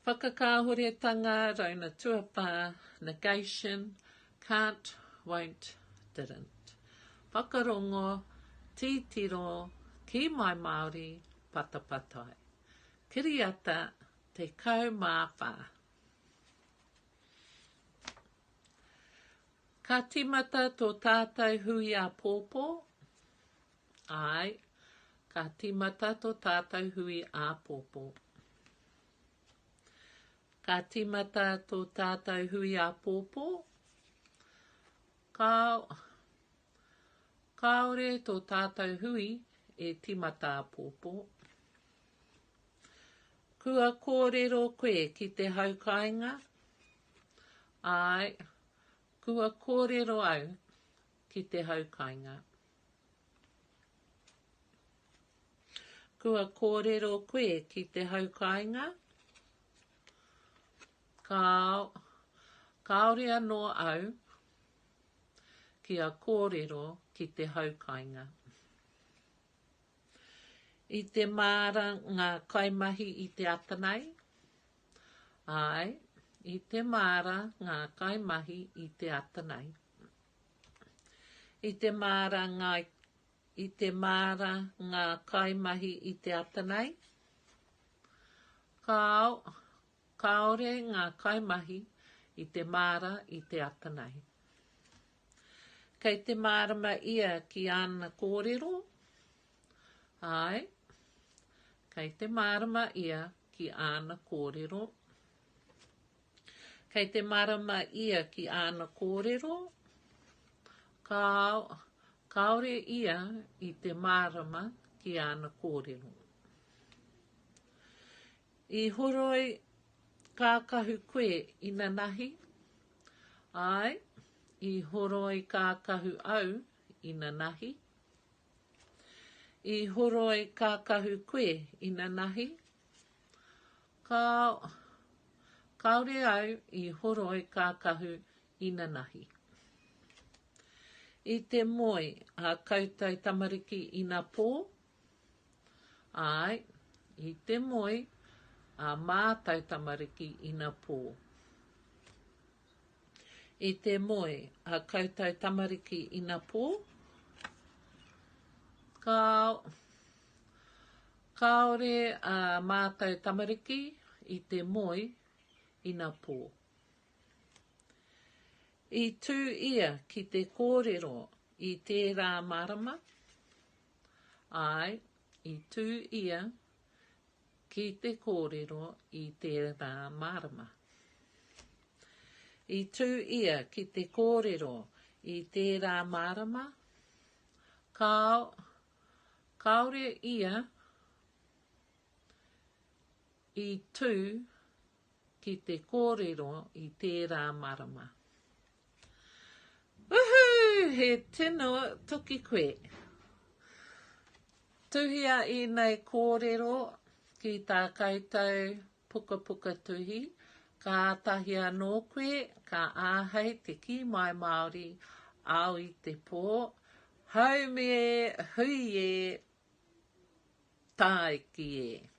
Whakakāhoretanga, rauna tuawhā, negation, can't, won't, didn't. Whakarongo, tītiro, kī mai Māori, patapatai. Kiriata, 14. Ka tīmata tō tātou hui āpōpō? Āe, ka tīmata tō tātou hui āpōpō. Ka tīmata tō tātou hui āpōpō? Kāo, kāore tō tātou hui e tīmata āpōpō. Kua kōrero koe ki te hau kāinga? Āe, kua kōrero au ki te hau kāinga. Kua kōrero koe ki te hau kāinga? Kāo, kāore anō au kia kōrero ki te hau kāinga. I te māra ngā kaimahi i te ata nei? Āe, i te māra ngā kaimahi i te ata nei. I te māra ngā, i te māra ngā kaimahi i te ata nei? Kāo, kāore ngā kaimahi i te māra i te ata nei. Kei te mārama ia ki āna kōrero? Āe, kei te mārama ia ki āna kōrero. Kei te mārama ia ki āna kōrero? Kāo, kāore ia i te mārama ki āna kōrero. I horoi kākahu koe inanahi? Āe, i horoi kākahu au inanahi. I horoi kākahu koe inanahi? Kāo, kāore au i horoi kākahu inanahi. I te moe a koutou tamariki inapō? Āe, i te moe ā mātou tamariki inapō. I te moe a koutou tamariki inapō? Kāo, kāore ā mātou tamariki i te moe inapō. I tū ia ki te kōrero i tērā marama? Āe, i tū ia ki te kōrero i tērā marama. I tū ia ki te kōrero i tērā marama? Kāo, kāore ia i tū ki te kōrero i tērā marama. Woohoo! He tino toki koe. Tuhia ēnei kōrero ki tā koutou pukapuka tuhi, kātahi anō koe ka āhei te kī mai Māori ao i te pō, haumi e, hui e, tāiki e.